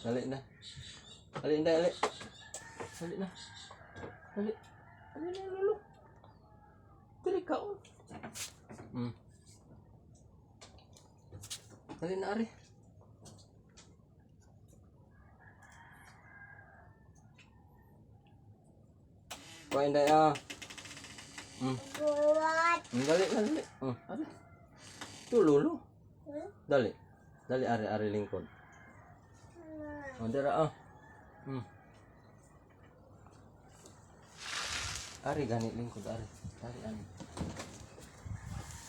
Dali na. Dali na, dali. Dali na. Dali. Dali na, lolo. Dali ka, oh. Dali na, ari. Kuha, Inday, ah. Buat. Dali na, dali. Ari. Ito, lolo. Dali. Dali, ari, ari, lingkod. Oh, dira, ah. Ari, gani, lingkod, ari. Ari, ari.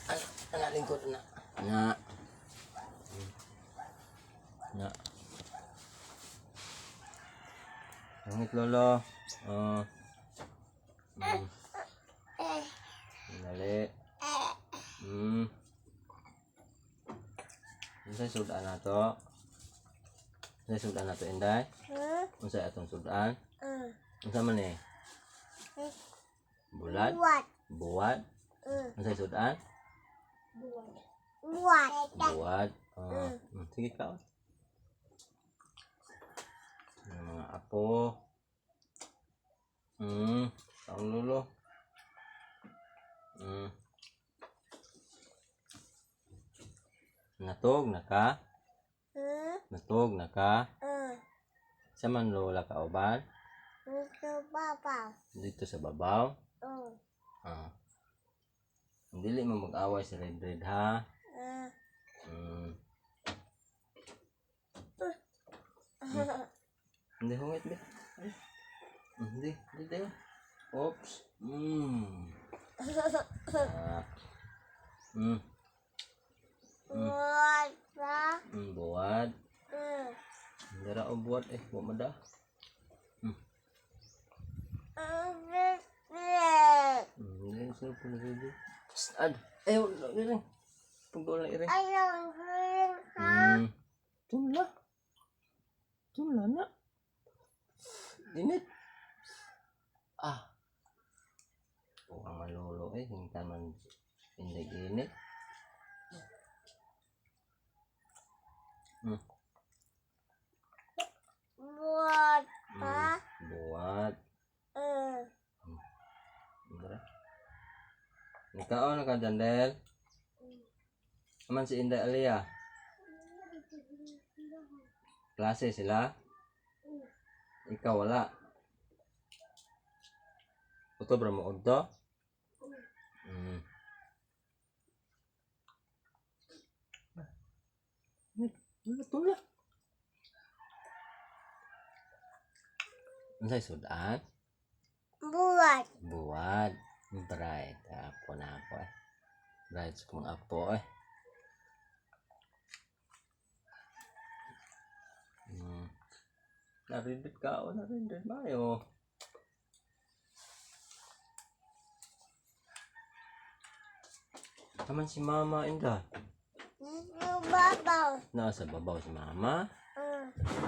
Ana, ana, lingkod, ana. Na. Na. Langit, lolo. Oh. Dali. Unsay sudan nato? Unsay sudan nato, Inday? Hmm? Unsay atong sudan? Hmm. Unsa man eh? Bulad? Buat. Buwad? Unsay sudan? Buat. Buwad. Ah, sige ka. Oh. Ang mga apo. Taong lulo. Natog na ka? Hmm? Natog na ka? Hmm. Sa man lola ka uban? Ito papa. Dito sa babaw. Ah. Dili mo mag-away sa Red Red ha. Hindi hungit be. Ay. Hindi, hindi tayo. Oops. Ah. Buat pa. Buwad. Hindi ra o buwad eh. Buwad mada. Hindi sila po nagigil. Psst, ad. Eh, wala iring. Pagdool na iring. Ayaw, ha? Tumla. Tumla na. Init. Ah. O ang malolo eh. Hinta man hindi init. Buat pa. Buwat. Indra. Nikaon na ka, Jandel. Aman si Inday Alia. Klase sila. Ikaw wala. Utob ra mo udto? Wala tula. Unsay sudan? Buat. Buwad. Bright. Apo na ako eh. Bright sa kong apo eh. Narindot ka o narindot mayo. Taman si Mama Inda. Ito babaw. Nasa babaw si Mama.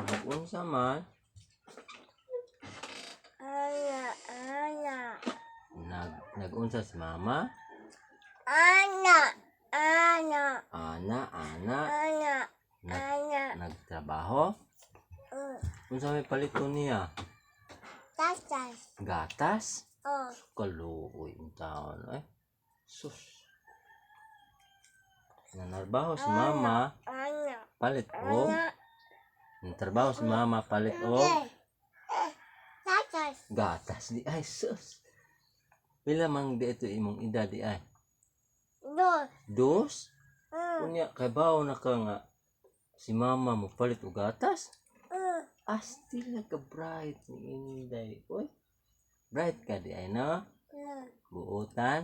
Nag-unsa man. Ana, ana. Nag-unsa si Mama. Ana, ana. Ana, ana. Ana, ana. Nagtrabaho. Unsa may paliton niya? Tatas. Gatas? Oh. Kaluoy ang taon eh. Sus. Nanarbaho si Mama, Ana, palit og. ana. Nanarbaho si Mama, palit og. Tatas. Gatas di ay sus. Pila mang di ito imong edad di ay? Dos. Dos? Mm. Unya kay bawo na ka nga si Mama mo palit og gatas? Asti na ka bright ni Inday. Uy. Bright ka di ay no? Buotan?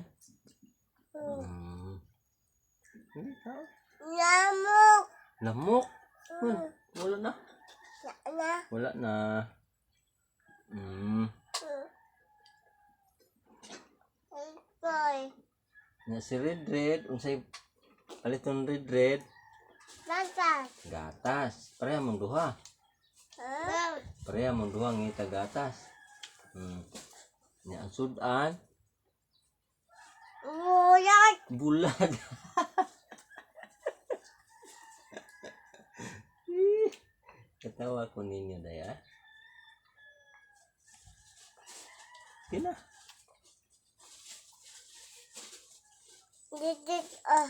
Hindi ka. Lamok. Lamok. Wala na. Na. Wala na. Itoy. Na si Red Red, unsay paliton Red Red? Tatas. Gatas. Pareha mong duha. Huh? Pareha mong duha ngita gatas. Nya ang sudan, Bulat. Bulag. Katawa ko ninyo, daya. Sige na. Dikit ah.